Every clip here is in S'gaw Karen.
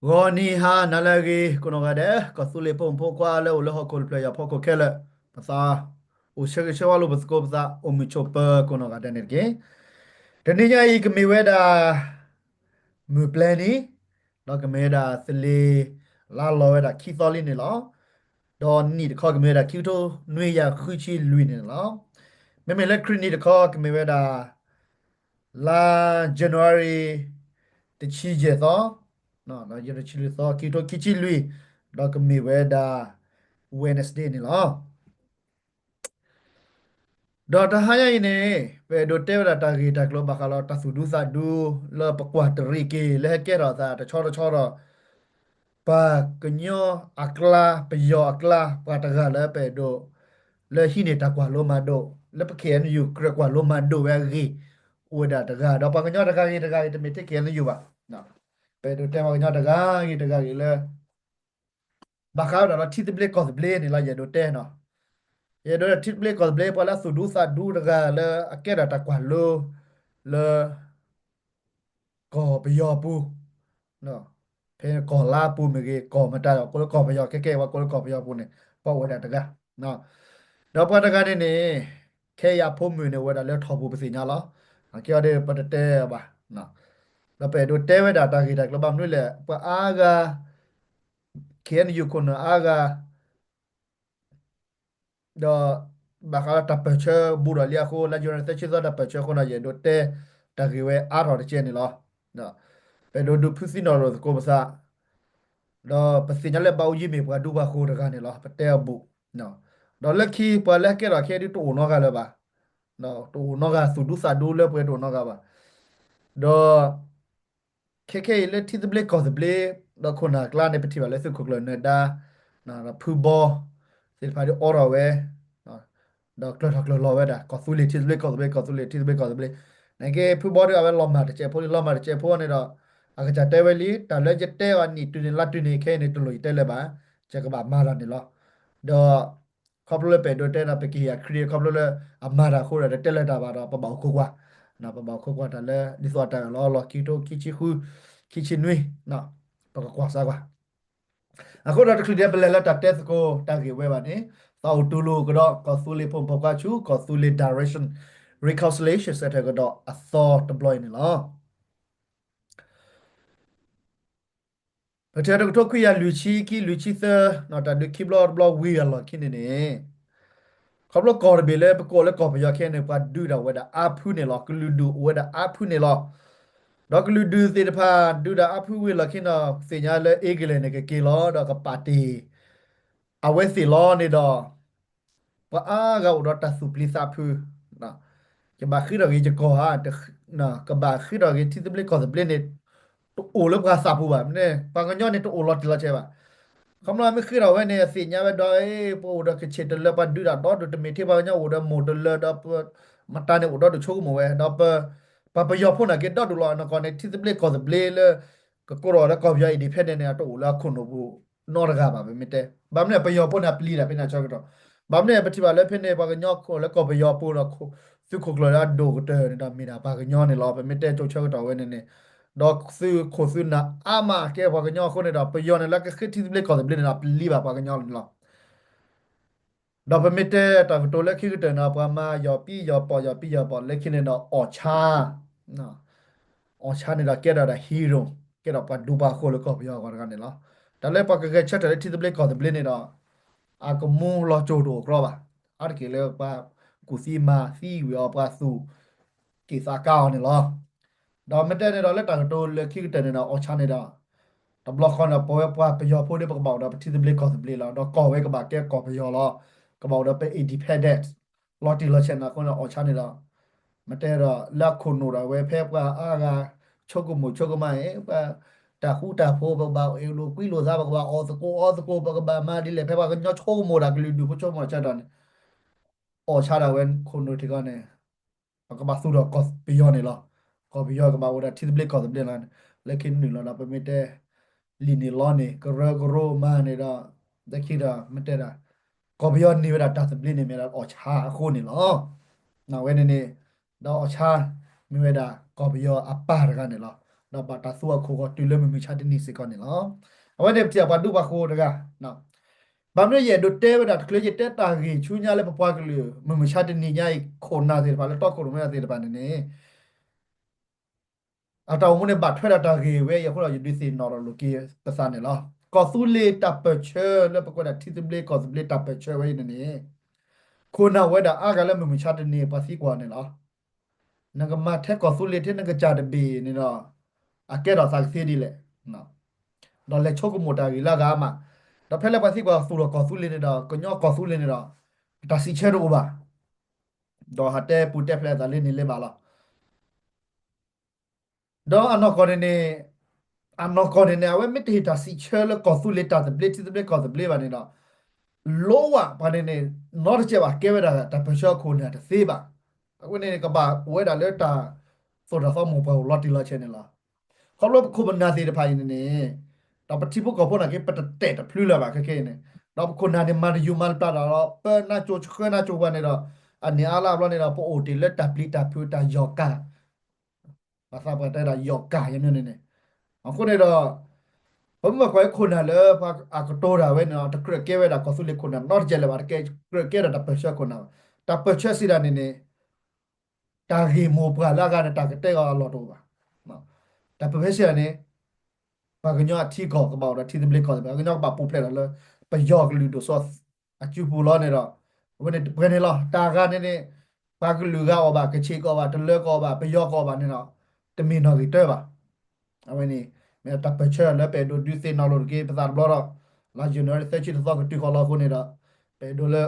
ဂီၤနံၤဟါနၤလၢအဂ့ၤ ကိးနီၢ်ဂၤဒဲး ကီၢ်သူလ့ၤဖိမုၣ်ဖိခွါလၢအိၣ်လၢဟီၣ်ခိၣ်တဖျၢၣ်ယီၤဖီခိၣ်ခဲလၢာ်, ပသးအိၣ်ဆၢဂ့ၤဆၢဝါလိာ်ပသကိးပသး အိၣ်မုာ်ဆိးပၢၤကိးနီၢ်ဂၤဒဲးန့ၣ်တက့ၢ်. တနံၤညါအံၤ ကမ့ၢ်ဝဲဒၣ် မုၢ်ပျဲနံၤ, ဒီးကမ့ၢ်ဝဲဒၣ်သလ့ၤလါလီၤဝဲဒၣ်ခံသီလံန့ၣ်လီၤ. ဒီးနံၣ်တခီကမ့ၢ်ဝဲဒၣ်ခံကထိနွံကယၤဃုဆံလွံၢ်န့ၣ်လီၤ. မ့မ့ၢ်လၢခရံာ်နံၣ်တခီ ကမ့ၢ်ဝဲဒၣ် လါ January တဆံယဲၢ်သီ, တဆံလွံၢ်သီ ခံကထိခံဆံလွံၢ်, ဒီးကမ့ၢ်ဝဲဒၣ် Wednesday န့ၣ်လီၤ. ဒီးတဟါညါအံၤန့ၣ် ပအဲၣ်ဒိးတဲဝဲဒၣ်တၢ်ဂ့ၢ်တၢ်ကျိၤဘၣ်ဃးလီၤတၢ်သူၣ်ဒူသးဒူ လၢပကွၢ်တရံးက့ၤ လၢဟဲကဲထီၣ်သးတဆီတဆီဒီး ပှၤကညီအကျါ ပယီၤအကျါ ပှၤတဂၤလၢပအဲၣ်ဒိး လၢဟံးန့ၢ်တၢ်ကွၢ်လိမၤဒိး လၢပ K N U ကြၢးကွၢ်လိမၤဒိးဝဲအဂ့ၢ် အိၣ်ဝဲဒၣ်တဂၤ ဒီးပှၤကညီတဂၤဂ့ၤတဂၤဂ့ၤ တမ့ၢ်ထဲ K N U ဘၣ်. ပအဲၣ်ဒိးတဲပှၤကညီတဂၤဂ့ၤတဂၤဂ့ၤလၢ ဘၣ်ဃးဝဲဒၣ်လၢထံသဘျ့ကီၢ်သဘျ့န့ၣ်လီၤ ယအဲၣ်ဒိးတဲနီၤ. ယအဲၣ်ဒိးထံသဘျ့ကီၢ်သဘျ့ ပှၤလၢအသူၣ်ဒူသးဒူတဂၤလၢအကဲဒၣ်တၢ်ကွၢ်လိ လၢ ကီၢ်ပယီၤပူၤ, ဖဲကီၢ်လါပူၤမ့ၢ်ဂ့ၤ ကီၢ်မတၤ ကိးလၢကီၢ်ပယီၤခဲကဲ ပှၤကိးလၢကီၢ်ပယီၤပူၤန့ၣ် ပှၤအိၣ်ဝဲဒၣ်တဂၤ. ဒီးပှၤတဂၤန့ၣ်န့ၣ် ခဲအံၤအဖိမုၣ်န့ၣ် အိၣ်ဝဲဒၣ်လၢထီၣ်ပူၤပသ့ၣ်ညါလီၤ. ကဲအီၤဒီးပတတဲဘၣ်. ဒီးပအဲၣ်ဒိးတဲဝဲဒၣ်တၢ်ဂ့ၢ်တၢ်ကျိၤဘၣ်မနုၤလဲၣ် ပှၤအါဂၤ K N U ခိၣ်နၢ်အါဂၤ ဒီး ဘၣ်ဃးလၢတၢ်ပၢၢ်ဆၢဘူးဒီးလံအဃိ လါ January သၢဆံသီတၢ်ပၢၢ်ဆၢအဃိန့ၣ် ယအဲၣ်ဒိးတဲ တၢ်ဂ့ၢ်ဝဲအါထီၣ်တကဲန့ၣ်လီၤ. ပအဲၣ်ဒိးဒုးဖုသံနီၣ်လိာ်သကိးပသး ဒီးပသ့ၣ်ညါလၢဘၣ်အူယံၤမ့ၢ်ပှၤဒူပှၤယိၤတဂၤန့ၣ်လီၤ ပတဲအဘူး. ဒီးလၢခံပှၤလၢကဲထီၣ်ခဲအံၤဒုးတအိၣ်နီတဂၤလၢၤဘၣ်. တအိၣ်နီတဂၤသူၣ်ဒူသးဒူလၢပှဲၤတအိၣ်နီတဂၤဘၣ်. ဒီး ခဲခဲအံၤလၢထံသဘျ့ကီၢ်သဘျ့ ဒီးခိၣ်နၢ်အကျါန့ၣ် ပထံၣ်ဘၣ်လၢသုးခိၣ်ကျၢၢ်နၢၤဒါ ဒီးဖုဘီ သ့ၣ်တဖၣ်ဒုးအိးထီၣ်ဝဲ ဒီးကျၢၢ်ထီၣ်ကျၢၢ်လီၤဝဲဒၣ် ကီၢ်သူလ့ၤထံသဘျ့ကီၢ်သဘျ့ ကီၢ်သူလ့ၤထံသဘျ့ကီၢ်သဘျ့. နာ်က့ဖုဘီဒုးအဝဲလီၤမၢ်တစဲးဖိလံ လီၤမၢ်တစဲးဖိန့ၣ်ဒီး အကစၢ်တဲဝဲလံ တၢ်လၢယတဲအီၤနံၣ်တုၤန့ၣ်လါတုၤန့ၣ် ခဲအံၤန့ၣ် တလိၣ်ယတဲလၢၤဘၣ်, ယကဘၣ်မၤလီၤန့ၣ်လီၤ. ဒီး ခီဖျိလၢပအဲၣ်ဒိးတဲန့ၣ် ပကဟ့ၣ်အ credit ခီဖျိလၢအမၤတၢ်အဃိဒီး တတဲလၢၤတၢ်ဘၣ်ဒီး ပဘၣ်အိၣ်ခိးကွၢ်, ပဘၣ်အိၣ်ခိးကွၢ်တၢ်လၢ ဒ်သိးအတၢ်အၢၣ်လီၤအီလီၤ ခံကထိခံဆံဃု ခံဆံနွံ ပကကွၢ်စၢ်ကွၢ်. အဃိဒီးတချုးဒံးပလဲၤလၢတၢ်တဲသကိးတၢ်ဂ့ၢ်ဝဲဘၣ်န့ၣ် သးအိၣ်တူၢ်လိာ်ကဒီး ကီၢ်သူလ့ၤဖိမုၣ်ဖိခွါဆူ ကီၢ်သူလ့ၤ Direction Reconciliation Centre ကဒီးအသီတဘျီအံၤန့ၣ်လီၤ. ပထံၣ်တကထိခွံကယၤလွံၢ်ဆံခံ လွံၢ်ဆံသၢ တၢ်ဒုးခံဘျီတဘျီဝံၤအလီၢ်ခံန့ၣ်န့ၣ် ခီဖျိကီၢ်တဘ့ၣ်လၢပကိးလၢကီၢ်ပယီၤခဲအံၤန့ၣ် ပှၤဒုးဒၣ်ဝဲဒၣ်အါဖုန့ၣ်လီၤ. ကလုာ်ဒူၣ်အိၣ်ဝဲဒၣ်အါဖုန့ၣ်လီၤ. ဒီးကလုာ်ဒူၣ်သ့ၣ်တဖၣ်ဒုးဒၣ်အါဖုဝံၤအလီၢ်ခံန့ၣ် သ့ၣ်ညါလၢ England န့ၣ် ကက့ၤလီၤဒီးကပာ်တ့ၢ် အဝဲသ့ၣ်လီၤန့ၣ်ဒီး ပှၤအါဂၤအိၣ်ဒီးတၢ်သူၣ်ပျံၤသးဖုး, ယဘၣ်ဃ့ထီၣ်က့ၤယကီၢ်ဧါ, ကဘၣ်ဃ့ထီၣ်က့ၤထံသဘျ့ကီၢ်သဘျ့န့ၣ် တအိၣ်လၢပှၤသးပူၤဘၣ်. မ့ၢ်န့ၣ် ပှၤကညီန့ၣ်တအိၣ်လီၤတံၢ်လီၤဆဲးဘၣ်. ခီဖျိမ့ၢ်ဃ့ထီၣ်ဝဲန့ၣ် အသ့ၣ်ညါဝဲဒီး ပအိၣ်ဒီးကဆ့ၣ်တလၢ ပှၤဒုးဒၣ်ဒီဒူၣ် တမ့ၢ်ထဲပှၤကညီအိၣ်ဒီးမိၢ်တလၢဒီး မတၤန့ၣ်အိၣ်ဒီဒူၣ်ဆိကမိၣ်ဝဲ ဒီးပ ပှၤပယီၤဖိန့ၣ်က့ၤဒီဒူၣ်လီၤ. နကီၢ်န့ၣ် ထံသဘျ့ကီၢ်သဘျ့လၢ ကကိးထီၣ်လၢကီၢ်ပယီၤ independent န့ၣ် အတအိၣ်လၢအခိၣ်နူာ်ပူၤနီတဂၤဘၣ် ပမ့ၢ်တဲ. ဘၣ်မနုၤပယီၤဖိန့ၣ် အပျံၤတၢ်ဖဲန့ၣ်အဆၢကတီၢ်. ဘၣ်မနုၤပထံၣ်ဘၣ်လၢဖဲန့ၣ် ပှၤကညီခိၣ်လၢကီၢ်ပယီၤပူၤဒီး သုးခိၣ်ကျၢၢ်လၢအဒိၣ်ကတၢၢ်န့ၣ်ဒီးမ့ၢ်ဒၣ်ပှၤကညီန့ၣ်လီၤ. ပမ့ၢ်တဲကၠိဆၢကတီၢ်ဝဲန့ၣ်န့ၣ် ဒီးသုးခိၣ်သုးနၢ်အါမးကဲပှၤကညီအဃိန့ၣ်ဒီး ပယီၤန့ၣ်လၢကဃ့ထံသဘျ့ကီၢ်သဘျ့န့ၣ်ဒီး ပျံၤဘၣ်ပှၤကညီန့ၣ်လီၤ. ဒီးပမ့ၢ်တဲတၢ်ကတိၤလၢခံကတၢၢ်န့ၣ် ပှၤမၤယီၤပံယီၤပိာ် ယီၤပံယီၤပိာ် လၢခံန့ၣ်ဒီး အီၣ်ဆါ, အီၣ်ဆါန့ၣ်ဒီးကဲဒၣ်ဒီး hero, ကဲဒၣ်ပှၤဒူပှၤဃိၣ်လၢကီၢ်ပယီၤအဂီၢ်တဂၤန့ၣ်လီၤ. တၢ်လၢပှၤကဂဲၤဆၢထၢၣ်လၢထံသဘျ့ကီၢ်သဘျ့န့ၣ်ဒီး အကမူလီၤစိၤတအိၣ်ကြီဘၣ်. အါတက့ၢ်လၢပှၤကူၣ်သံမၤသံဝံၤအီၤ ပှၤသူၣ်က့ၣ်သးကါအီၤန့ၣ်လီၤ. ဒီးမ့ၢ်တဲန့ၣ်ဒီး လၢတၢ်ကတိၤလၢခံကတၢၢ်န့ၣ်ဒီး အီၣ်ဆါန့ၣ်ဒီး တဘျီဃီန့ၣ် ပဝဲပှၤပယီၤဖိဒီး ပကဘၣ်အိၣ်ဒီးပထံသဘျ့ကီၢ်သဘျ့လီၤ. ဒီးကီၢ်ဝဲကဘၣ်ကဲကီၢ်ပယီၤလီၤ. ကဘၣ်အိၣ်ဒီးပ independent လီၤတံၢ်လီၤဆဲးန့ၣ်အဃိန့ၣ် အီၣ်ဆါန့ၣ်ဒီး မ့ၢ်တဲဒီး လၢအခိၣ်နူာ်ဒၣ်ဝဲဖဲပှၤအါဂၤ ဆိကမိၣ်ဆိကမးအံၤ ပတၢ်ဃူတၢ်ဖိး ပကဘၣ်အ့ၣ်လိာ်ကွံလိာ်သး ပကဘၣ်အီၣ်သကိးအီသကိး ပကဘၣ်မၤဒ်လဲၣ် ဖဲပှၤကညီဆိကမိၣ်တၢ် ကလုာ်ဒူၣ်ဖိဆိကမိၣ်တၢ်ဆၢကတီၢ်န့ၣ် အီၣ်ဆါဒၣ်ဝဲခိၣ်နူာ်ထံကီၢ်န့ၣ် ပကဘၣ်သူၣ်ထီၣ်ကီၢ်ပယီၤန့ၣ်လီၤ. ကီၢ်ပယီၤကဘၣ်အိၣ်ဒီးထံသဘျ့ကီၢ်သဘျ့လီၤ. လၢခံနုာ်လီၤဒီး ပမ့ၢ်တဲ လံာ်န့ၣ်လီန့ၣ် ကရၢကရိမၤန့ၣ်ဒီး လၢခံဒီး မ့ၢ်တဲဒၣ် ကီၢ်ပယီၤန့ၢ်ဝဲဒၣ်တၢ်သဘျ့န့ၣ် မ့ၢ်ဒၣ်အီၣ်ဆါအဃိန့ၣ်လီၤ. ဝဲန့ၣ်န့ၣ် ဒီးအီၣ်ဆါ မ့ၢ်ဝဲဒၣ်ကီၢ်ပယီၤအပၢ်တဂၤန့ၣ်လီၤ. ဒီးဘၣ်တၢ်သူအခိၣ်ဂီၤတုၤလၢမုၢ်မုၢ်ဆါတနံၤစ့ၢ်ကီးန့ၣ်လီၤ. အဝဲန့ၣ်ပထံၣ်ပှၤဒူပှၤဃိၤတဂၤ ဘၣ်မနုၤယအဲၣ်ဒိးတဲဝဲဒၣ်တချုးယတဲတၢ်ဂ့ၢ်ဆူညါလၢပပှၤကလုာ် မုၢ်မုၢ်ဆါတနံၤညါအံၤ ခိၣ်နၢ်သ့ၣ်တဖၣ်လၢတီခိၣ်ရိၣ်မဲသ့ၣ်တဖၣ်န့ၣ်န့ၣ် အတၢ်အိၣ်မူန့ၣ်ဘၣ်ထွဲဒီးတၢ်ဂ့ၢ်ဝဲအံၤအဃိဒီး ယဒုးသ့ၣ်နီၣ်ထီၣ်လိာ်က့ၤပသးန့ၣ်လီၤ. ကီၢ်သူလ့ၤတၢ်ပၢၢ်ဆၢလၢပကွဲးဒၣ်ထံသဘျ့ကီၢ်သဘျ့တၢ်ပၢၢ်ဆၢဝဲအံၤန့ၣ်န့ၣ် ခိၣ်နၢ်ဝဲဒၣ်အါဂၤလၢမုၢ်မုၢ်ဆါတနံၤပှၤသံကွၢ်န့ၣ်လီၤ. နကမၤထဲကီၢ်သူလ့ၤထဲနကစၢ်တဘ့ၣ်န့ၣ်ဒီး အကဲထီၣ်သးကသ့ဒ်လဲၣ်. ဒီးလဲၤဆိကမိၣ်တၢ်ဂ့ၢ်လၢအဂၤမး, ဒီးဖဲလၢပှၤသံကွၢ်သူၣ်ထီၣ်ကီၢ်သူလ့ၤန့ၣ်ဒီး ကညီကီၢ်သူလ့ၤန့ၣ်ဒီး တၢ်စံးဆၢတအိၣ်ဘၣ်. ဒီးဟးတဲပူၤတဲဖျဲးအသးလၢန့ၣ်လၢၤဘၣ်လီၤ. ဒီးအနီၢ်ကီၢ်န့ၣ်န့ၣ်, အနီၢ်ကီၢ်န့ၣ်န့ၣ် အဝဲမ့ၢ်တဟ့ၣ်တၢ်စံးဆၢလၢကီၢ်သူလ့ၤတၢ်သဘျ့ထံသဘျ့ကီၢ်သဘျ့ဘၣ်န့ၣ်ဒီး လိဝဲပှၤန့ၣ်န့ၣ် နီတစဲးဘၣ်ကဲဝဲဒၣ်တၢ်ပၢၢ်ဆၢအခိၣ်နၢ်တသ့ဘၣ်. အဃိန့ၣ် ကဘၣ်အိၣ်ဝဲဒၣ်လၢတၢ်သိၣ်တၢ်သီမိၢ်ပှၢ်အိၣ်လီၤတံၢ်လီၤဆဲးန့ၣ်လီၤ. ခီဖျိပခိၣ်ပနၢ်သ့ၣ်တဖၣ်အံၤန့ၣ်န့ၣ်, ဒီးပထံဖိကီၢ်ဖိနာ်က့ ပတတဲာ်တဖျုလၢၤဘၣ်ခဲခဲအံၤန့ၣ်, ဒီးပခိၣ်နၢ်န့ၣ် မၤတယူၢ်မၤတပျၢ်တၢ်ဒီး ပၢနါကၠိဆှၢနါကၠိပှၤန့ၣ်ဒီး အန့ၣ်အါလၢအဘျီန့ၣ်ဒီး ပအိၣ်တ့ၢ်လၢတၢ်ပျံၤတၢ်ဖုးတၢ်ယီၢ်ကၢ် ပှၤသးပှၢ်တဲဒၣ်ယီၢ်ကၢ်ယမ့ၢ်န့ၣ်န့ၣ်, အဃိန့ၣ်ဒီး ပမ့ၢ်ကွၢ်အခိၣ်နၢ်လၢပှၤအကတိၤတၢ်ဝဲန့ၣ်ဒီး တကြၢးကဲဝဲဒၣ်ကီၢ်သူလ့ၤခိၣ်နၢ်နီတစဲးလၢၤဘၣ်, တကြၢးကဲဒၣ်တၢ်ပၢၢ်ဆၢခိၣ်နၢ်ဘၣ်. တၢ်ပၢၢ်ဆၢစံးဒၣ်န့ၣ်န့ၣ် တၢ်ဂ့ၢ်မိၢ်ပှၢ်လၢအဂၤန့ၣ် တၢ်ကတဲအီၤအလီၢ်တအိၣ်ဘၣ်. တၢ်ပၢၢ်ဆၢစံးဒၣ်န့ၣ် ပှၤကညီအထံကီၢ်ကဘၣ်အိၣ်ဒီးထံသဘျ့ကီၢ်သဘျ့, ပှၤကညီကဘၣ်ပူၤဖျဲးဒီးလၢ ပယီၤကလုာ်ဒိၣ်စိအစုပူၤလီၤန့ၣ်ဒီး အဝဲန့ၣ်တပှဲၤန့ၣ်လီၤ. တၢ်ဂၤန့ၣ်န့ၣ် ပှၤကလုာ်ဂၤအီၤဘၣ်, ကချ့ၣ်ကအီၤဘၣ်, တလၢကအီၤဘၣ်, ပယီၤကအီၤဘၣ်န့ၣ်ဒီး တမ့ၢ်နီၢ်ဂ့ၢ်တၢဘၣ်. အဝဲန့ၣ် မ့ၢ်တၢ်ပၢၢ်ဆၢလၢပအဲၣ်ဒိးဒုးသ့ၣ်နီၣ်လိာ်တက့ၢ်ပသးတဘျီဒီး လါ January သၢဆံတသီကတုၤဃီလီၤအဃိန့ၣ်ဒီး ပအဲၣ်ဒိးလၢ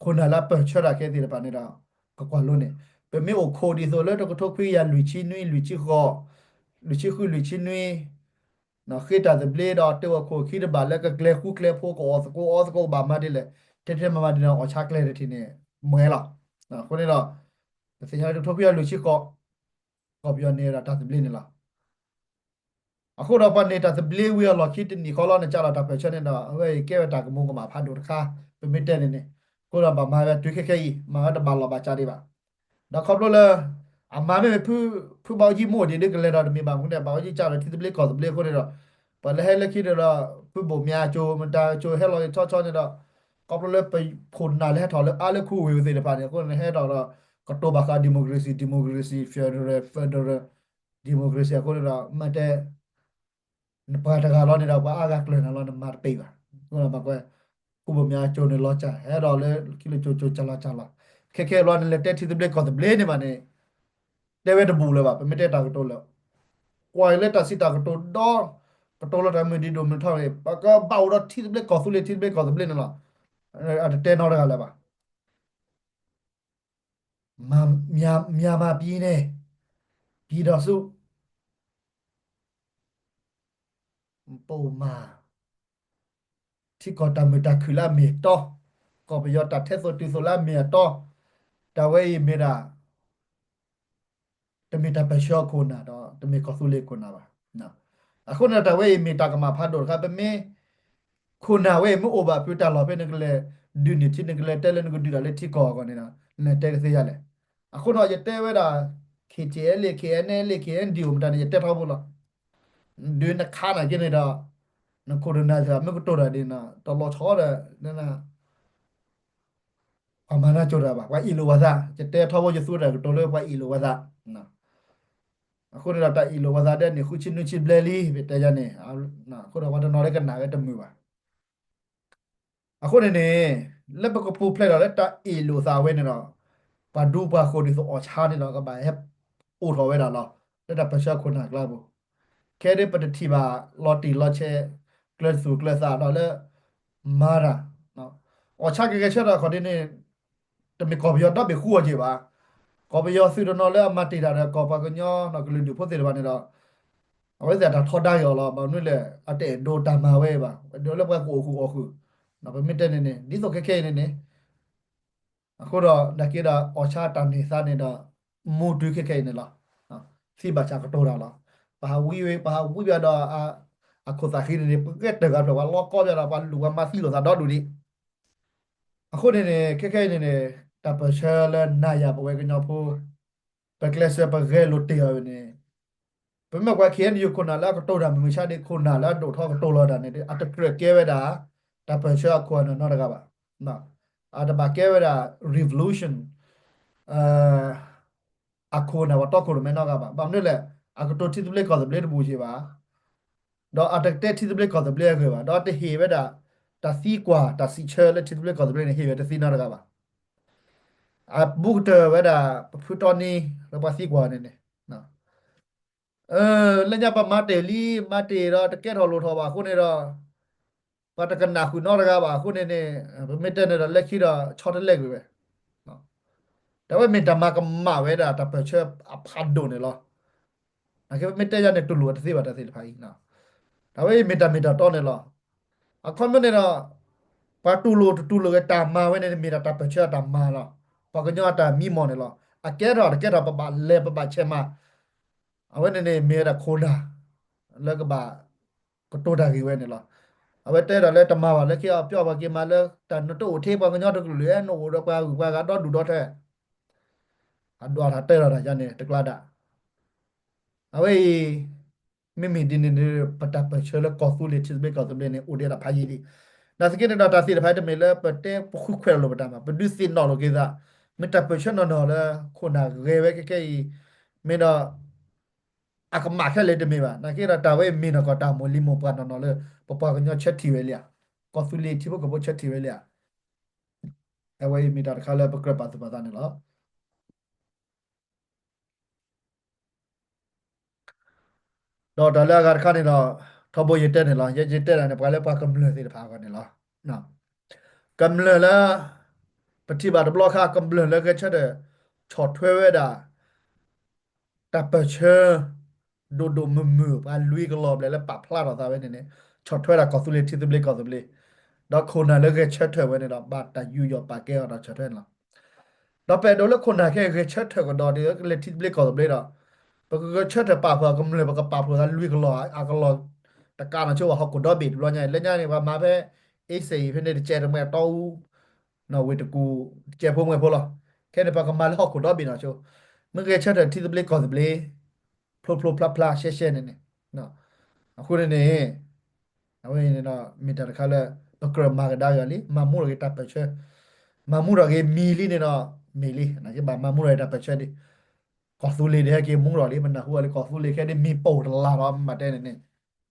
ခိၣ်နၢ်လၢအပၢၢ်ဆၢတၢ်ခဲသ့ၣ်တဖၣ်န့ၣ်ဒီး ကကွၢ်လိန့ၣ်, ပမ့ၢ်အိၣ်ခိးဒ်သိးလၢတကထိခွံကယၤလွံၢ်ဆံနွံ လွံၢ်ဆံဃိး, လွံၢ်ဆံဃု လွံၢ်ဆံနွံ ဃ့တၢ်သဘျ့ဒီးတဲဝဲခိၣ်ခံတဘၣ်လၢကကျဲဃူကျဲဖိး ကအီၣ်သကိးအီသကိးဘၣ်မၤဒ်လဲၣ်, ထဲထဲမၤမၤဒ်န့ၣ် အီၣ်ဆါကျဲတထံၣ်န့ၣ် မွဲလီၤ. အဃိန့ၣ်ဒီး ပသ့ၣ်ညါလၢတကထိခွံကယၤလွံၢ်ဆံဃိး ကီၢ်ပယီၤန့ၢ်ဝဲဒၣ်တၢ်သဘျ့န့ၣ်လီၤ. အဃိဒီးပှၤန့ၢ်တၢ်သဘျ့ဝံၤအလီၢ်ခံတနံၣ်ဃီလီၤ နကးလီၤတၢ်ပၢၢ်ဆၢန့ၣ်ဒီး အဝဲအံၤကဲဝဲတၢ်ကမူၤကမၣ်ဖးဒိၣ်တခါ, ပမ့ၢ်တဲန့ၣ်န့ၣ်, အဃိဒီးဘၣ်မၤဝဲတုၤခဲခဲအံၤ မၤဝဲတဘၣ်လီၢ်ဘၣ်စးဒံးဘၣ်. ဒီးခီဖျိလၢ အမၤမ့ၢ်မ့ၢ် ဖုဘၣ်အူကၠံမ့ၢ်အိၣ်ဒံး ဒ်ကလဲၤဒီးတမ့ၢ်ဘၣ်မူဒဲး ဘၣ်အူကၠံကးဒီးထံသဘျ့ကီၢ်သဘျ့အဃိန့ၣ်ဒီး ပှၤလၢဟဲလၢခံန့ၣ်ဒီး ဖုဘိၣ်မၠးကၠိ မတၤကၠိဟဲလီၤက့ၤဆီဆီန့ၣ်ဒီး ခီဖျိလၢပခိၣ်နၢ်လၢဟဲထီၣ်လၢအါလၢခူဝ့ၢ်ဝဲသ့ၣ်တဖၣ်န့ၣ် အဃိန့ၣ်ဟဲထီၣ်ဒီး ကတိၤဘၣ်ဃး democracy democracy federal federal democracy အဃိန့ၣ်ဒီး မ့ၢ်တဲ နပှၤတဂၤလီၤန့ၣ်ဒီး ပှၤအါဂၤကျၢၤနၤလီၤ နမၤတပ့ၤဘၣ်. အဃိဒီးဘၣ်ကွဲ ဖုဘိၣ်မၠးကၠိန့ၣ်လီၤစၢ် ဟဲဒီးလၢခံလၢကၠိကၠိစၢ်လီၤစၢ်လီၤ. ခဲခဲအံၤဘျီန့ၣ် လဲၤတဲထံသဘျ့ကီၢ်သဘျ့န့ၣ်ဘၣ်န့ၣ် တဲဝဲတဘူၣ်လၢၤဘၣ် ပမ့ၢ်တဲတၢ်ကတိၤလၢ ကွၢ်အံၤလၢတၢ်စံးတၢ်ကတိၤဒီး ကတိၤလီၤတၢ်မုၢ်ဒံးဒိၣ်မုၢ်ထီန့ၣ် ပကဘၣ်အိၣ်ဒီးထံသဘျ့ကီၢ်သူလ့ၤ ထံသဘျ့ကီၢ်သဘျ့န့ၣ်လီၤ. အတတဲနီတဂၤလၢၤဘၣ်. မြန်မာပြည်နယ် ပြည်ထောင်စု ပအိၣ်မၤ ထံကီၢ်တၢ်မုာ်တၢ်ခုၣ်လၢအမ့ၢ်အတီ, ကီၢ်ပယီၤတၢ်ထဲသိးတုၤသိးလၢအမ့ၢ်အတီ, တၢ်ဝဲအံၤမ့ၢ်ဒၣ် တမ့ၢ်တၢ်ပၢၢ်ဆၢအခိၣ်နၢ်ဒီး တမ့ၢ်ကီၢ်သူလ့ၤခိၣ်နၢ်ဘၣ်. အဃိန့ၣ်ဒီးတၢ်ဝဲအံၤမ့ၢ်တၢ်ကမၣ်ဖးဒိၣ်တခါ ပမ့ၢ် ခိၣ်နၢ်ဝဲအံၤမ့ၢ်အိၣ်ဘၣ်ဖုးတၢ်လီၢ်ဖဲနကလဲၤဒုးန့ၢ်ထံ နကလဲၤတဲလၢနကဒုးတၢ်လၢထံကီၢ်အဂီၢ်န့ၣ်ဒီး နတဲကသ့ယၤလဲၣ်. အဃိဒီးယတဲဝဲဒၣ် KTLA KNLA KNDO မတၤန့ၣ် ယတဲထီဘိလီၤ. ဒုးနခါနာ်က့န့ၣ်ဒီး နခိၣ်နနၢ်သ့ၣ်မ့ၢ်ကတိၤတၢ်ဒ်န့ၣ် တလီၤဆီဒီး ပှၤမၤနၢၤကၠိတၢ်ဘၣ်, ပှၤအ့ၣ်လိာ်ပှၤသး, ယတဲထီဘိယသူတၢ်ကတိၤလၢပှၤအ့ၣ်လိာ်ပှၤသး. အဃိန့ၣ်ဒီး တၢ်အ့ၣ်လိာ်ပှၤသးဒ်န့ၣ် ဃုဆံနွံဆံဘျဲလံ ပတဲယၤန့ၣ်, အဃိဒီးပှၤတနီၤလၢကနၣ်ဝဲတမုာ်ဘၣ်. အဃိန့ၣ်န့ၣ် လၢပကပူၤဖျဲးဒီးလၢတၢ်အ့ၣ်လိာ်သးဝဲန့ၣ်ဒီး ပှၤဒူပှၤဃိၤဒ်သိးအီၣ်ဆါန့ၣ်ဒီး ကဘၣ်ဟဲအိၣ်ထီၣ်ဝဲဒၣ်လီၤ လၢတၢ်ပၢၢ်ဆၢခိၣ်နၢ်အကျါပူၤ, ခဲဒ်ပတထံၣ်ဘၣ်လီၤတံၢ်လီၤဆဲး ကျၢၤသူၣ်ကျၢၤသးဒီးလၢ မၤတၢ် အီၣ်ဆါကဂဲၤဆၢထၢၣ်အခီၣ်ဒ်န့ၣ် တမ့ၢ်ကီၢ်ပယီၤဒီဘ့ၣ်ဃူအီၤက့ၤဘၣ်. ကီၢ်ပယီၤသုးတနီၤလၢအမၤတ့ၢ်တၢ်ဒီး ကီၢ်ပှၤကညီကလုာ်ဒူၣ်ဖိသ့ၣ်တဖၣ်န့ၣ်ဒီး အဝဲသ့ၣ်တၢ်ထီဒါက့ၤအီၤလီၤ. ဘၣ်မနုၤလဲၣ် အတအဲၣ်ဒိးတၢ်မၤဝဲဘၣ်, ဒိးလၢပှၤကအိၣ်ဃုာ်အီၣ်ဃုာ်, ပမ့ၢ်တဲန့ၣ်န့ၣ် ဒ်သိးခဲခဲအံၤန့ၣ်န့ၣ် အဃိဒီး နာ်က့ဒီး အီၣ်ဆါတၢ်န့ၢ်သါန့ၣ်ဒီး မူတုၤခဲခဲအံၤန့ၣ်လီၤ. သံဘၣ်ဆၣ်ကတိၤတၢ်လီၤ. ပှၤဟးဝံဝဲ ပှၤဟးဝံဘၣ်ဒီး အခိၣ်သးဃံန့ၣ်န့ၣ် ပကဲတၢၢ်ဂၤဖျၢၣ် ပှၤလီကီဘၣ်ဒီး ပှၤလူၤပှၤမၤသံလိာ်သးဒီဒူၣ်ဒံး. အဃိန့ၣ်န့ၣ် ခဲခဲအံၤန့ၣ်န့ၣ် တၢ်ပၢၢ်ဆၢလၢနၤယၤပဝဲကညီဖိ ပကျဲးစၢးပဂဲၤလိာ်တ့ၢ်အီၤန့ၣ် ပမ့ၢ်ကွၢ် ခ့ၣ်အဲၣ်ယူၣ် ခိၣ်နၢ်လၢအကတိၤတၢ်မုၢ်မဆါဒ်ခိၣ်နၢ်လၢအဒိၣ်ထီၣ်ကတိၤလီၤတၢ်န့ၣ် အတကြၢးကဲဝဲဒၣ် တၢ်ပၢၢ်ဆၢအခိၣ်အနၢ်နီတဂၤဘၣ်. အတဘၣ်ကဲဝဲဒၣ် revolution အခိၣ်နၢ်ပှၤတီခိၣ်ရိၣ်မဲနီတဂၤဘၣ်. ဘၣ်မနုၤလဲၣ်, အကတိၤထံသဘျ့ကီၢ်သဘျ့တဘူၣ်စ့ၢ်ဘၣ်, ဒီးအတတဲထံသဘျ့ကီၢ်သဘျ့အဂ့ၢ်ဘၣ်, ဒီးတဟ့ၣ်ဝဲဒၣ် တၢ်သံကွၢ်တၢ်စံးဆၢလၢထံသဘျ့ကီၢ်သဘျ့န့ၣ် ဟ့ၣ်ဝဲတသ့နီတဂၤဘၣ်. အဘူးကတၢၢ်ဝဲဒၣ် ပဖုတီနံ လၢပှၤသံကွၢ်န့ၣ်န့ၣ် လၢညါပမၤတ့ၢ်လံ မၤတ့ၢ်ဒီးတကဲထီၣ်လိၣ်ထီၣ်ဘၣ်အဃိန့ၣ်ဒီး ပှၤတကနၣ်ဃုာ်နီတဂၤဘၣ်အဃိန့ၣ်န့ၣ် ပမ့ၢ်တဲန့ၣ်ဒီးလၢခံဒီးဆီတလဲကွံာ်ဝဲ. တၢ်ဝဲမ့ၢ်တၢ်မၤကမၣ်ဝဲဒၣ်တၢ်ပၢၢ်ဆၢအဖးဒိၣ်န့ၣ်လီၤ. နာ်က့ပမ့ၢ်တဲယါန့ၣ်တူၢ်လိာ်ဝဲတသ့ဘၣ်တၢ်သ့ၣ်တဖၣ်အံၤ, တၢ်ဝဲအံၤမ့ၢ်တၢ်မ့ၢ်တၢ်တီန့ၣ်လီၤ. အခီပညီန့ၣ်ဒီး ပှၤတူၢ်လိာ်တတူၢ်လိာ်ဂ့ၤ တၢ်မၤဝဲန့ၣ် မ့ၢ်ဒၣ်တၢ်ပၢၢ်ဆၢအတၢ်မၤလီၤ. ပှၤကညီအတၢ်မံမီၢ်န့ၣ်လီၤ. အကဲထီၣ်တကဲထီၣ် ပဘၣ်လဲၤပဘၣ်ဆဲးမၤ အဝဲန့ၣ်န့ၣ် မ့ၢ်ဝဲဒၣ်ခိၣ်နၢ် လၢကဘၣ်ကတိၤတၢ်ဂ့ၢ်ဝဲန့ၣ်လီၤ. အဝဲတဲဒၣ်လၢတမၤဘၣ်လၢခံအပျီပှၤက့ၤမၤလၢ တၢ်နတအိၣ်ထဲပှၤကညီတကလုာ် နအိၣ်ဒီးပှၤဂုၤပှၤဂၤဒီဒူၣ်ဒီထၢ အဒွးတၢ်တဲလီၤတၢ်ယါန့ၣ် တကျါဒၣ်. အဝဲအံၤ မ့မ့ၢ်ဒ်န့ၣ် ပတၢ်ပၢၢ်ဆၢလၢကီၢ်သူလ့ၤထံသဘျ့ကီၢ်သဘျ့န့ၣ် အိၣ်ဒံးဒၣ်ဖးယံာ်လံ. နာ်သက့န့ၣ်ဒီးတၢ်သ့ၣ်တဖၣ်တမ့ၢ်လၢပတဲပဃုခွဲးလီၤလိာ်ပတၢ်မၤ ပဒုးသ့ၣ်နီၣ်လိာ်က့ၤသး မ့ၢ်တၢ်ပၢၢ်ဆၢနီၢ်နီၢ်လၢခိၣ်နၢ်ဂဲၤဝဲခဲခဲအံၤ မ့ၢ်ဒီး အကမၣ်ခဲလၢာ်တမ့ၢ်ဘၣ်. နာ်သက့ဒီးတၢ်ဝဲအံၤမ့ၢ်နီၢ်ကီၢ်တၢ်မိၢ်လံၤမိၢ်ပှၢ်နီၢ်နီၢ်လၢ ပပှၤကညီဆၢထံၣ်ဝဲလံဧါ, ကီၢ်သူလ့ၤထံဖိကီၢ်ဖိဆၢထံၣ်ဝဲလံဧါ. အဝဲအံၤမ့ၢ်တၢ်တခါလၢပကြၢးပာ်သူၣ်ပာ်သးန့ၣ်လီၤ. ဒီးတၢ်လၢအဂၤတခါန့ၣ်ဒီး ထီဘိယတဲန့ၣ်လီၤ. ယဲယတဲဒၣ်န့ၣ် ပှၤလၢပှၤကမျၢၢ်သ့ၣ်တဖၣ်အဂီၢ်န့ၣ်လီၤ. ကမျၢၢ်လၢ ပထံၣ်ဘၣ်တဘျီခါ ကမျၢၢ်လၢဂဲၤဆၢထၢၣ် ဆီၣ်ထွဲဝဲဒၣ် တၢ်ပၢၢ်ဆၢ ဒိၣ်ဒိၣ်မုၢ်မုၢ် ပှၤလွံၢ်ကလီၤဘျဲၣ်လၢပာ်ဖျါထီၣ်သးဝဲန့ၣ်န့ၣ် ဆီၣ်ထွဲဒၣ်ကီၢ်သူလ့ၤထံသဘျ့ကီၢ်သဘျ့, ဒီးခိၣ်နၢ်လၢဂဲၤဆၢထၢၣ်ဝဲန့ၣ်ဒီး ဘၣ်တၢ်ယူးယီၣ်ပာ်ကဲအီၤဒီးဆီၣ်ထွဲန့ၣ်လီၤ. ဒီးပအဲၣ်ဒိးလၢခိၣ်နၢ်ခဲအံၤဂဲၤဆၢထၢၣ်ကဒီးဒ်လၢထံသဘျ့ကီၢ်သဘျ့ဒီး ပကဂဲၤဆၢထၢၣ်ပာ်ဖှိၣ်ကမျၢၢ် ပကပာ်ဖှိၣ်သးလွံၢ်ကလီၤ အကလီၤတကးနီၤဆိဘၣ်ဟီၣ်ခိၣ်ဒီဘ့ၣ်တဘျီညါအံၤ လၢညါန့ၣ် ပှၤမၤဖဲ အ့စ့ၣ်အံၤဖဲန့ၣ် တကဲတမှဲအတီအူ နီၣ်ဝ့ၢ်တကူၣ် တကဲဖိမှဲဖိလီၤ. ခဲန့ၣ် ပကမၤလၢဟီၣ်ခိၣ်ဒီဘ့ၣ်နီၤဆိ မ့ၢ်ဂဲၤဆၢထၢၣ်ထံသဘျ့ကီၢ်သဘျ့ ဖျိဖျိဖျါဖျါရှဲရှဲန့ၣ်န့ၣ် အဃိန့ၣ်န့ၣ် အဝဲအံၤန့ၣ်ဒီး မ့ၢ်တၢ်တခါလၢ ပကြၢးမၤကဒါက့ၤအီၤလံ မၤမူထီၣ်က့ၤတၢ်ပၢၢ်ဆၢ မၤမူထီၣ်က့ၤမံၤလံန့ၣ်ဒီး မ့ၢ်လံ နာ်က့ဘၣ်မၤမူထီၣ်က့ၤတၢ်ပၢၢ်ဆၢဒံး ကီၢ်သူလ့ၤဒ်ဟဲက့ၤမူထီၣ်လံ ပနၢ်ဟူအီၤလံ ကီၢ်သူလ့ၤခဲဒ်မ့ၢ်ပိၢ်တလၢ်ဒီးမ့ၢ်ဘၣ်တဲန့ၣ်န့ၣ်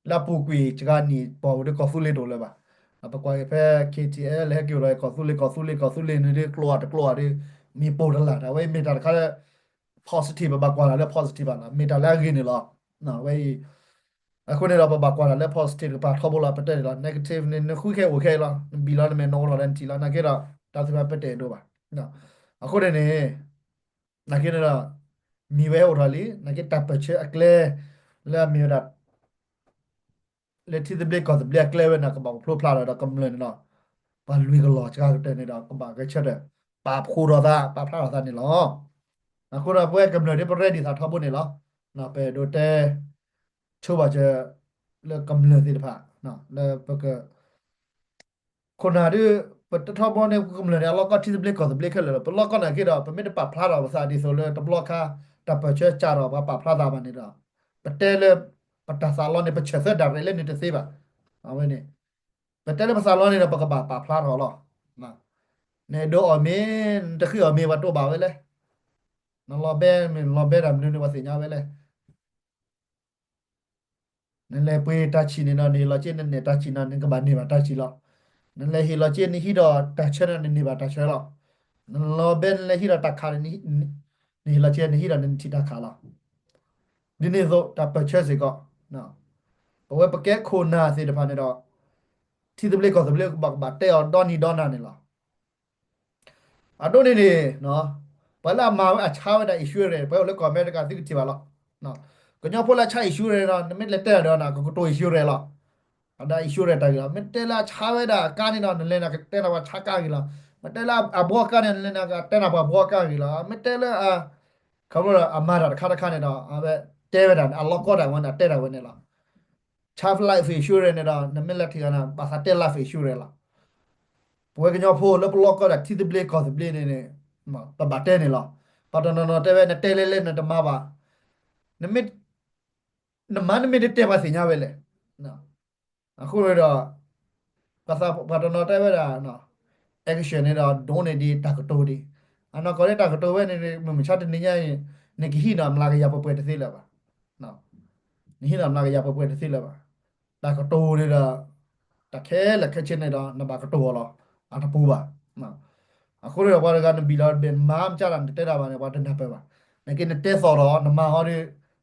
လၢအပူၤကွံာ်စှၤနံၣ်ပှၢ်ဝဲဒၣ်ကီၢ်သူလ့ၤတအိၣ်လၢၤဘၣ်. ပကွၢ်က့ၤဖဲ ခ့ၣ်ထံၣ်အဲၣ် လၢဟဲက့ၤအိၣ်ဒီးကီၢ်သူလ့ၤ ကီၢ်သူလ့ၤ ကီၢ်သူလ့ၤန့ၣ်ဒ်ကျိာ်တကျိာ်ဒ် မ့ၢ်ပိၢ်တလၢ် တၢ်ဝဲမ့ၢ်တၢ်တခါလၢ positive ပဘၣ်ကွၢ်တၢ်လၢ positive ဘၣ်နီၤ မ့ၢ်တၢ်လၢအဂ့ၤန့ၣ်လီၤ. ဝဲအံၤ အဃိန့ၣ်ဒီး ပဘၣ်ကွၢ်တၢ်လၢ positive တကပၤထီဘိလီၤ ပတဲန့ၣ်လီၤ negative န့ၣ် နဃုခဲအိၣ်ခဲလီၤ နဘံၣ်လီၤနမဲာ် နအိးထီၣ်လၢနထံၣ်လီၤ နာ်က့ဒီး တၢ်သ့ၣ်တဖၣ်ပတဲဒိဘၣ်. အဃိန့ၣ်န့ၣ် နာ်က့န့ၣ်ဒီး မံၤဝဲဟဲအိၣ်ထီၣ်လံ နာ်က့တၢ်ပၢၢ်ဆၢအကျဲ လၢအမ့ၢ်ဝဲဒၣ် လၢထံသဘျ့ကီၢ်သဘျ့အကျဲဝဲန့ၣ် ကဘၣ်ကဖျိဖျါလီၤဒီးကမျၢၢ်န့ၣ်ဒီး ပှၤလွံၢ်ကလီၤစှၤကတၢၢ်န့ၣ်ဒီး ကဘၣ်ဂဲၤဆၢထၢၣ် ပာ်ဖှိၣ်ထီၣ်သး ပာ်ဖျါထီၣ်သးန့ၣ်လီၤ. အဃိဒီးပဝဲကမျၢၢ်ဒ်ပ ready သးထီဘိန့ၣ်လီၤ. ပအဲၣ်ဒိးတဲ ဆိဘၣ်စၢၤ လၢကမျၢၢ်သ့ၣ်တဖၣ် လၢပက ခိၣ်နၢ်ဒ် ပတထီဘိန့ၣ် ကမျၢၢ်န့ၣ် အလီၢ်ကီၢ်ထံသဘျ့ကီၢ်သဘျ့ခဲလၢာ်လီၤ. ပလီၢ်ကီၢ်နာ်က့ဒီး ပမ့ၢ်တပာ်ဖျါထီၣ်ပသးဒ်သိးလၢတဘျီခါ တၢ်ပၢၢ်ဆၢစးထီၣ် ပှၤပာ်ဖျါသးဘၣ်န့ၣ်ဒီး ပတဲလၢ ပတၢ်သးလီန့ၣ် ပဆၢၣ်သၢဒၣ်ရဲၣ်လၢန့ၣ်တသ့ဘၣ်. အဝဲန့ၣ် ပတဲလၢပသးလီန့ၣ်ဒီး ပကဘၣ်ပာ်ဖျါထီၣ်လီၤ. နအဲၣ်ဒိးအီၣ်မ့ၤ နတဃ့အီၣ်မ့ၤ ပှၤတိၢ်ဘၣ်ဝဲလဲၣ်. နလီၤဘဲမ့ၢ်နလီၤဘဲတၢ်မနုၤန့ၣ် ပှၤသ့ၣ်ညါဝဲလဲၣ်. နလဲၤပှ့ၤတၢ်ဆံၣ်န့ၣ်ဒီး နဟ့ၣ်လီၤက့ၤနနဲၣ်တၢ်ဆံၣ်န့ၣ် နကဘၣ်န့ၢ်ဘၣ်တၢ်ဆံၣ်လီၤ. နလဲၤဟ့ၣ်လီၤက့ၤနဟံးဒီးတၢ်ဆၢန့ၣ် နန့ၢ်ဘၣ်တၢ်ဆၢလီၤ. နလီၤဘဲ နလဲၤဟံးဒီးတၢ်ခးန့ၣ် နဟ့ၣ်လီၤက့ၤ နဟံးဒီးနထံၣ်တၢ်ခးလီၤ. ဒ်န့ၣ်အသိး တၢ်ပၢၢ်ဆၢစ့ၢ်ကီး ပဝဲပကဲခိၣ်နၢ်သ့ၣ်တဖၣ်န့ၣ်ဒီး ထံသဘျ့ကီၢ်သဘျ့ကဘၣ်ကဘၣ်တဲအီၤဒီနံၤဒီနၤန့ၣ်လီၤ. အဒိန့ၣ်န့ၣ် ပှၤလၢအမၤဝဲအဆါဝဲဒၣ် insurance ပှၤအိၣ်လၢကီၢ်အမဲရကၤသုကထံၣ်ဘၣ်လီၤ. ကညီဖိလၢအဆါ insurance ဒီး နမ့ၢ်လဲၤတဲဒီးနၤ ကကတိၤ insurance လီၤ. အဒၣ် insurance တၢ်ဂ့ၢ်လီၤ. မ့ၢ်တဲလၢအဆါဝဲဒၣ်အကါန့ၣ်ဒီး နလဲၤနၤကတဲနၤပှၤဆါကါဂ့ၢ်လီၤ. မ့ၢ်တဲလၢအဘှီကါန့ၣ် နလဲၤနၤကတဲနၤပှၤဘှီကါဂ့ၢ်လီၤ. မ့ၢ်တဲလၢ ခီဖျိလၢအမၤတၢ်တခါတခါန့ၣ်ဒီး အဝဲတဲဝဲဒၣ်န့ၣ် အလီၢ်ကီၢ်ဒၣ်ဝဲန့ၣ် အတဲဒၣ်ဝဲန့ၣ်လီၤ. ဆါ life insurance န့ၣ်ဒီး နမ့ၢ်လဲၤထံၣ်ဂၤန့ၣ် ဘၣ်သးတဲ life insurance လီၤ. ပဝဲကညီဖိလၢပလီၢ်ကီၢ်ဒၣ်ထံသဘျ့ကီၢ်သဘျ့န့ၣ်န့ၣ် ပဘၣ်တဲန့ၣ်လီၤ. ပှၤတနီၤနီၤတဲဝဲ နတဲလဲၣ်လဲၣ်နတမၤဘၣ်. နမ့ၢ် နမၤနမ့ၢ်တတဲပှၤသ့ၣ်ညါဝဲလဲၣ်. အဃိန့ၣ်ဒီး ပှၤသးပှၤတနီၤတဲဝဲဒၣ် action န့ၣ်ဒီး ဒိၣ်န့ၢ်ဒံးတၢ်ကတိၤဒံး. အနီၢ်ကီၢ်လၢတၢ်ကတိၤဝဲန့ၣ် မုၢ်မဆါတနံၤညါအံၤ နကဟံးန့ၢ်မျးကယၤပှဲၤပှဲၤတသ့လၢၤဘၣ်. နဟံးန့ၢ်မျးကယၤပှဲၤပှဲၤတသ့လၢၤဘၣ်. တၢ်ကတိၤန့ၣ်ဒီး တၢ်ခဲလၢာ်ခဲဆ့န့ၣ်ဒီး နဘၣ်ကတိၤအီၤလီၤ. အတပူၤဘၣ်. အဃိန့ၣ်ဒီး ပှၤတဂၤနဘံၣ်လီၤဘဲး နမၤမ့ၢ်ကၢ်ဒီး နတတဲတၢ်ဘၣ်န့ၣ် ပှၤတနၢ်ပၢၢ်ဘၣ်. နက့နတဲသီၣ်ဒီး နမၤအီၤဒီး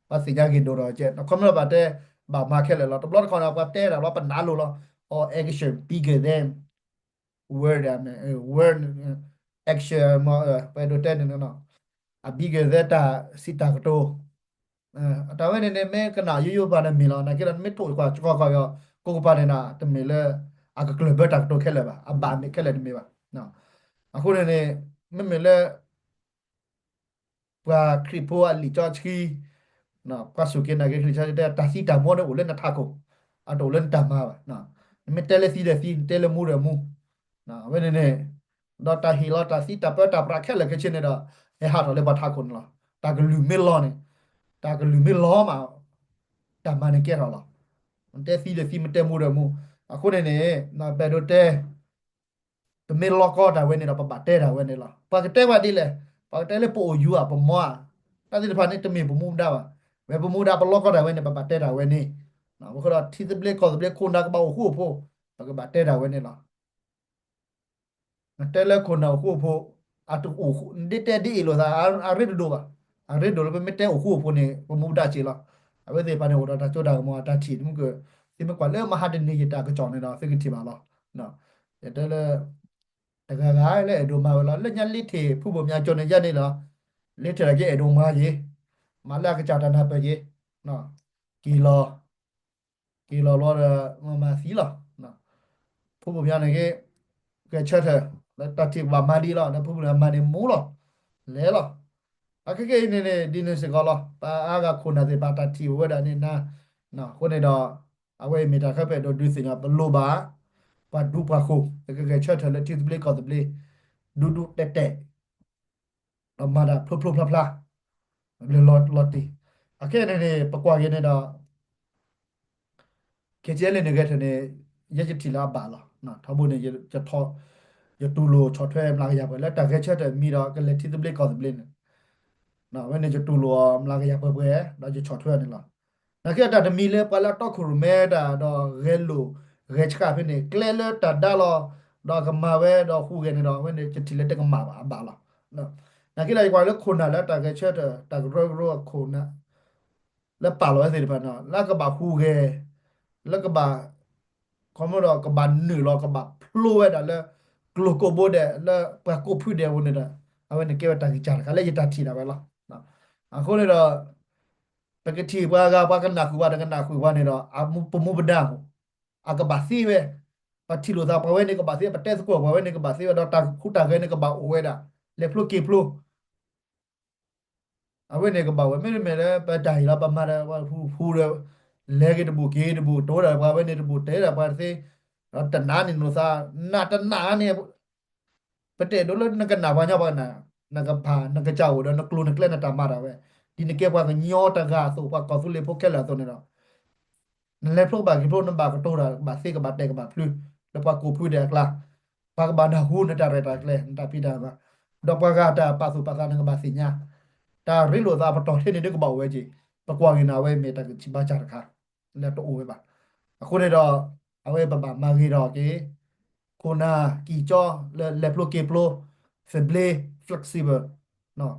ပှၤသ့ၣ်ညါဂ့ၤဒိၣ်ဒီးကဲ နခီမ့ၢ်ဘၣ်တဲ ဘၣ်မၤခဲလၢာ်လီၤ. တဘျီတခီၣ်န့ၣ် ပှၤတဲတၢ်ဘျီ ပနာ်လိၤလီၤ. All action bigger than word, word, action မ့ၢ် ပအဲၣ်ဒိးတဲန့ၣ် အ bigger than တၢ်စံးတၢ်ကတိၤ တၢ်ဝဲန့ၣ်န့ၣ် မ့ၢ်ကနၣ်ယိယိပှၤန့ၣ်မ့ၢ်လီၤ. နာ်က့ဒီး နမ့ၢ်ထိၣ်ကွၢ်ကီကီယီၤ ကိးကပၤန့ၣ်ဒီး တမ့ၢ်လၢ အကကျၢၢ်ဘၢတၢ်ကတိၤခဲလၢာ်ဘၣ်, အဘၣ်မ့ၢ်ခဲလၢာ်တမ့ၢ်ဘၣ်. အဃိန့ၣ်န့ၣ် မ့မ့ၢ်လၢ ပှၤခရံာ်ဖိအလံာ်စီဆှံ ပှၤစူၢ်က့ၤနာ်က့ၤခရံာ် တဲတၢ်သံတၢ်မူန့ၣ် အိၣ်လၢနထးခိၣ်, အတအိၣ်လၢနတၢ်မၤဘၣ်. နမ့ၢ်တဲလၢသံဒီးသံ, နတဲလၢမူဒီးမူ. အဝဲန့ၣ်န့ၣ် ဒီးတၢ်ဟ့ၣ်လီၤတၢ်သံတၢ်ပၢတၢ်ပြးခဲလၢာ်ခဲဆ့န့ၣ်ဒီး ဟဲဟးထီၣ်လၢပှၤထးခိၣ်န့ၣ်လီၤ. တၢ်ကလုၢ်မ့ၢ်လီန့ၣ်, တၢ်ကလုၢ်မ့ၢ်လီမး, တၢ်မၤန့ၣ်ကဲထီၣ်လီၤ. နတဲသံဒီးသံ, မ့ၢ်တဲမူဒီးမူ. အဃိန့ၣ်န့ၣ် ပအဲၣ်ဒိးတဲ ပမ့ၢ်လီကီတၢ်ဝဲန့ၣ်ဒီး ပဘၣ်တဲတၢ်ဝဲန့ၣ်လီၤ. ပှၤကတဲပှၤဒ်လဲၣ်, ပှၤကတဲလၢပအိၣ်ယူၤဧါ, ပမီၤဧါ, တၢ်သ့ၣ်တဖၣ်န့ၣ် တမ့ၢ်ပမူပဒါဘၣ်. ဝဲပမူပဒါ ပလီကီတၢ်ဝဲန့ၣ် ပဘၣ်တဲတၢ်ဝဲန့ၣ်. အဃိဒီး ထံသဘျ့ကီၢ်သဘျ့ ခိၣ်နၢ်ကဘၣ်အိၣ်ဃူအိၣ်ဖိး, ပကဘၣ်တဲတၢ်ဝဲန့ၣ်လီၤ. နတဲလၢခိၣ်နၢ်အိၣ်ဃူအိၣ်ဖိး, အတအိၣ်ဃူ, နဒ်တဲဒ်အံၤလိာ်သး အရ့တဒိၣ်ဘၣ်. အရ့ဒိၣ်လၢပမ့ၢ်တဲအိၣ်ဃူအိၣ်ဖိးန့ၣ် ပမူပဒါစ့ၢ်လီၤ. အဝဲသ့ၣ်တဖၣ်န့ၣ် အိၣ်ဒီးတၢ်စိတၢ်ကမီၤအတၢ်ထံၣ်, သုမ့ၢ်ကွၢ်လၢမဟါတနံၤယတၢ်ကစီၣ်န့ၣ်ဒီး သုကထံၣ်ဘၣ်လီၤ. ယတဲလၢ တဂၤဂၤလၢအဲၣ်ဒိးမၤဝဲလီၤ. လၢညါလ့ထံၣ်ဖုဘိၣ်မၠါကၠီန့ၣ်ယဲန့ၣ်လီၤ. လ့ထံၣ်လၢက့အဲၣ်ဒိးမၤယ့ၤ, မၤလၢအကစၢ်တၢ်နၢ်ပၢၢ်ယ့ၤ, က့ၤလီၤ က့ၤလီၤလီၤဒီး မၤမၤသံလီၤ. ဖုဘိၣ်မၠါန့ၣ်က့ ဂဲၤဆၢထၢၣ် လၢတၢ်ထံၣ်ကဘၣ်မၤဒ်လီၤ, ဒီးဖုဘိၣ်မၠါမၤန့ၣ်မူလီၤ, လဲၤလီၤ. အခဲကနံၣ်အံၤန့ၣ်န့ၣ် ဒ်န့ၣ်စ့ၢ်ကီးလီၤ. ပှၤအါဂၤခိၣ်နၢ်သ့ၣ်တဖၣ်တၢ်ထံၣ်အိၣ်ဝဲဒၣ်န့ၣ်နၤ, အဃိန့ၣ်ဒီး အဝဲအံၤမ့ၢ်တၢ်ခဲပအဲၣ်ဒိးဒုးသ့ၣ်ညါ ပလိၣ်ဘၣ် ပှၤဒူပှၤဃိၤ ကဂဲၤဆၢထၢၣ်လၢထံသဘျ့ကီၢ်သဘျ့ ဒူဒူတဲာ်တဲာ် ဒီးမၤတၢ်ဖျိဖျိဖျါဖျါ လၢလီၤတံၢ်. အခဲအံၤန့ၣ်န့ၣ် ပကွၢ်က့ၤန့ၣ်ဒီး ခဲကနံၣ်အံၤန့ၣ် ဂဲၤထၢၣ်န့ၣ် ယဲယထံၣ်လၢအဘၣ်လီၤ. ထီဘိန့ၣ် ယတူၢ်လိာ်ဆီၣ်ထွဲမျးကယၤပှဲၤလၢတၢ်ဂဲၤဆၢထၢၣ်မံၤဒီး ကလဲၤထံသဘျ့ကီၢ်သဘျ့န့ၣ် အဝဲန့ၣ်ယတူၢ်လိာ်အီၤမျးကယၤပှဲၤပှဲၤ ဒီးယဆီၣ်ထွဲန့ၣ်လီၤ. နာ်က့အတၢ်တမံၤလၢပှၤလၢအတီခိၣ်ရိၣ်မဲတၢ်ဒီးဂဲၤလိာ်ဂဲၤဆှးဖဲန့ၣ် ကျဲလၢတၢ်ဒါလီၤ ဒီးကမၤဝဲဒီးဟူးဂဲၤန့ၣ်ဒီး အဝဲန့ၣ်ယထံၣ်လၢတကမၣ်ဘၣ်အဘၣ်လီၤ. နာ်က့လၢယကွၢ်လၢခိၣ်နၢ်လၢတၢ်ဂဲၤဆၢထၢၣ် တၢ်ကရၢကရိအခိၣ်နၢ် လၢပာ်လီၤဝဲသ့ၣ်တဖၣ်န့ၣ် လၢကဘၣ်ဟူးဂဲၤ လၢကဘၣ် ခီမဒီးကဘၣ်နုာ်လီၤ ကဘၣ်ဖျိဝဲဒၣ်လၢ ကျိၤကိးဘိဒဲး လၢပှၤကိးဖုဒဲးအပူၤန့ၣ်ဒီး အဝဲန့ၣ်ကဲဝဲတၢ်ဂံၢ်စၢ်တခါလၢယတၢ်ထံၣ်ဒၣ်ဝဲလီၤ. အဃိန့ၣ်ဒီး ပကထံၣ်ပှၤဂၤ ပှၤကနၣ်ဃုာ်ပှၤ တကနၣ်ဃုာ်ပှၤန့ၣ်ဒီး ပမူပဒါ အကဘၣ်သ့ဝဲ ပထံၣ်လိာ်သးပှၤဝဲန့ၣ်ကဘၣ်သ့ ပတဲသကိးပှၤဝဲန့ၣ်ကဘၣ်သ့ဝဲ ဒီးတၢ်ဟူးတၢ်ဂဲၤန့ၣ်ကဘၣ်အိၣ်ဝဲဒၣ် လဲၤဖျိက့ၤဖျိ အဝဲန့ၣ်ကဘၣ်ဝဲ မ့တမ့ၢ်လၢပတၢ်ဟ့ၣ်လီၤ ပမၤဒီး ပှၤဟူးဖူဒီး လဲၤက့ၤတဘူၣ်က့ၤတဘူၣ် တိၤဒၣ်ပှၤဝဲန့ၣ်တဘူၣ် တဲဒၣ်ပှၤတသ့ ဒီးတနာ်န့ၣ်လိာ်သး နာ်တနာ်န့ၣ် ပတအဲၣ်ဒိးလၢနကနၣ်ပှၤညီပှၤကနၣ် နကဖး နကစၢ်အိၣ်ဒီးနကျိၤနကျဲနတၢ်မၤတၢ်ဝဲ ဒ်နကဲပှၤကညီတဂၤအသိး ပှၤကီၢ်သူလ့ၤဖိခဲလၢာ်အသိးန့ၣ်ဒီး နလဲၤဖျိကဘၣ်က့ၤဖျိ နဘၣ်ကတိၤတၢ် ကဘၣ်သ့ကဘၣ်တဲာ်ကဘၣ်ဖျုး လၢပှၤကိးဖုဒဲးအကျါ ပှၤကဘၣ်နၢ်ဟူနတၢ်ရဲၣ်တၢ်ကျဲၤ နတၢ်ဖံးတၢ်မၤ ဒီးပှၤဂၤတၢ်ပာ်သူၣ်ပာ်သးနကဘၣ်သ့ၣ်ညါ တၢ်ရ့လိာ်သးပတီၢ်ထဲန့ၣ်ဒ်ကဘၣ်အိၣ်ဝဲက့ၤ ပကွၢ်က့ၤန့ၣ် အဝဲမ့ၢ်တၢ်ကစံးဘါစၢ်တခါ လၢတအိၣ်ဝဲဘၣ်. အဃိန့ၣ်ဒီး အဝဲပဘၣ်မၤဂ့ၤထီၣ်က့ၤ ခိၣ်နၢ်ကံၢ်ကၠီလၢလဲၤဖျိက့ၤဖျိ သဘျ့ flexible စံၣ်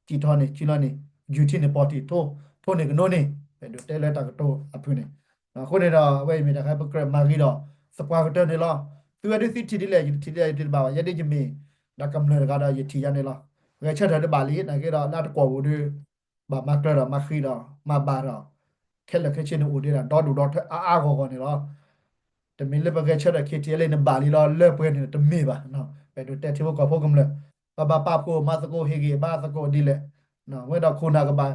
ထီၣ်န့ၣ် စံၣ်လီၤန့ၣ် ယူၤထံန့ၣ် ပီၢ်ထံၣ် ထိၣ်န့ၣ်ကနိန့ၣ် ပအဲၣ်ဒိးတဲလၢတၢ်ကတိၤအဖုၣ်န့ၣ် အဃိန့ၣ်ဒီး အဝဲအံၤမ့ၢ်တၢ်ဃးပကြၢးမၤဂ့ၤဒီး သပှၢ်ကတၢၢ်န့ၣ်လီၤ. သုဝဲဒၣ်သုထံၣ်ဒ်လဲၣ် ယထံၣ်ဒ်လဲၣ်ယတဘၣ်ဘၣ် ယဲဒ်ယမ့ၢ် ဒီးကမျၢၢ်တဂၤဒီးယထံၣ်ယၤန့ၣ်လီၤ. ဂဲၤဆၢထၢၣ်တဘၣ်လံ နာ်က့ဒီးလၢတကွီၢ်ပူၤဒီး ဘၣ်မၤကြၢးဒီးမၤဃံးဒီးမၤဘၣ်ဒီး ခဲလၢာ်ခဲဆ့န့ၣ်အိၣ်ဒံးဒၣ် ဒီဒူၣ်ဒီထၢအါအါဂီၢ်ဂီၢ်န့ၣ်လီၤ. တမ့ၢ်လၢပဂဲၤဆၢထၢၣ် KTLA န့ၣ်ဘၣ်လံလီၤ လၢပှဲၤန့ၣ်တမ့ၢ်ဘၣ်. ပအဲၣ်ဒိးတဲထံဖိကီၢ်ဖိကမျၢၢ် ပဘၣ်ပာ်ဖှိၣ်မၤသကိးဟ့ၣ်ဂံၢ်ဘါသကိးဒ်လဲၣ်. ဝဲဒီးခိၣ်နၢ်ကဘၣ်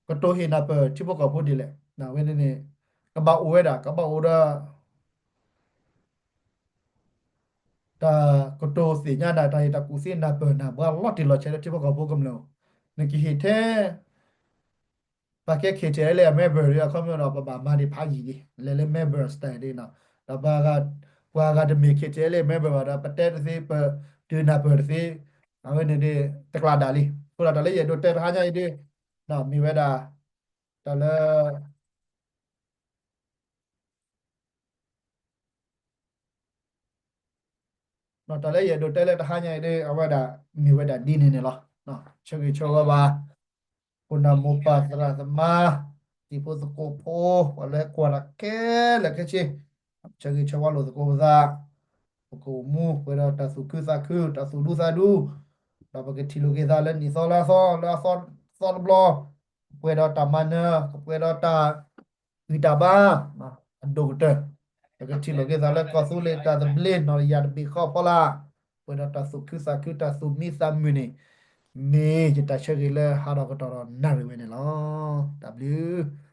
ကတိၤဟ့ၣ်နၢ်ပၢၢ်ထံဖိကီၢ်ဖိဒ်လဲၣ်. ဝဲန့ၣ်န့ၣ် ကဘၣ်အိၣ်ဝဲဒၣ် ကဘၣ်အိၣ်ဒီး တၢ်ကတိၤသ့ၣ်ညါနၤ တၢ်ဟ့ၣ်တၢ်ကူၣ်သ့နၢ်ပၢၢ်နၤ ဘၣ်လီၤတံၢ်လီၤဆဲးလၢထံဖိကီၢ်ဖိကမျၢၢ် နကဟ့ၣ်ထဲ ပှၤကဲ K T L A အ member ဒီး အခီပညီဒီး ပဘၣ်မၤဒံးဖးယံာ်လံ လဲၤလၢ member စတဲဒ်နီၤ ဒီးပှၤဂၤတမ့ၢ် K T L A member ဘၣ်ဒီး ပတဲတသ့ ပတုၤနၢ်ပၢၢ်တသ့ အဝဲန့ၣ်ဒ် တကျးဒၣ်လံ. အဃိဒီးတၢ်လၢယအဲၣ်ဒိးတဲတဟါညါအံၤဒ် မ့ၢ်ဝဲဒၣ် တၢ်လၢ တၢ်လၢယအဲၣ်ဒိးတဲလၢတဟါညါအံၤဒ် အဝဲဒၣ် မ့ၢ်ဝဲဒၣ်ဒ်န့ၣ်န့ၣ်လီၤ. ဆၢဂ့ၤဆၢဝါဘၣ် ခိၣ်နၢ်မိၢ်ပၢ်သရၣ်သမါ တံၤဖိသကိးဖိ ပှၤလၢကွၢ်တၢ်ခဲလၢာ်ခဲဆ့ ဆၢဂ့ၤဆၢဝါလိာ်သကိးပသး ပကအိၣ်မူပှဲၤဒီးတၢ်သူၣ်ခုသးခု တၢ်သူၣ်ဒူသးဒူ ဒီးပကထံၣ်လိာ်က့ၤသးလၢနံၣ်သီလါသီ လၢအသီတဘျီ ကပှဲၤဒီးတၢ်မၤနၢၤ ကပှဲၤဒီးတၢ်ဂံၢ်တၢ်ဘါ အဒိၣ်ကတၢၢ် ပကထံၣ်လိာ်က့ၤသးလၢကီၢ်သူလ့ၤတၢ်သဘျ့ နီၢ်တယၢ်တဘ့ၣ်ဃီဖီလာ် ပှဲၤဒီးတၢ်သူၣ်ခုသးခု တၢ်သူၣ်မံသးမုာ်န့ၣ် မ့ၢ်ယတၢ်ဆၢဂ့ၤလၢဟးထီၣ်ကတီၢ်ဒီးနၣ်ရံၣ်ဝဲန့ၣ်လီၤ. တၢ်ဘျုး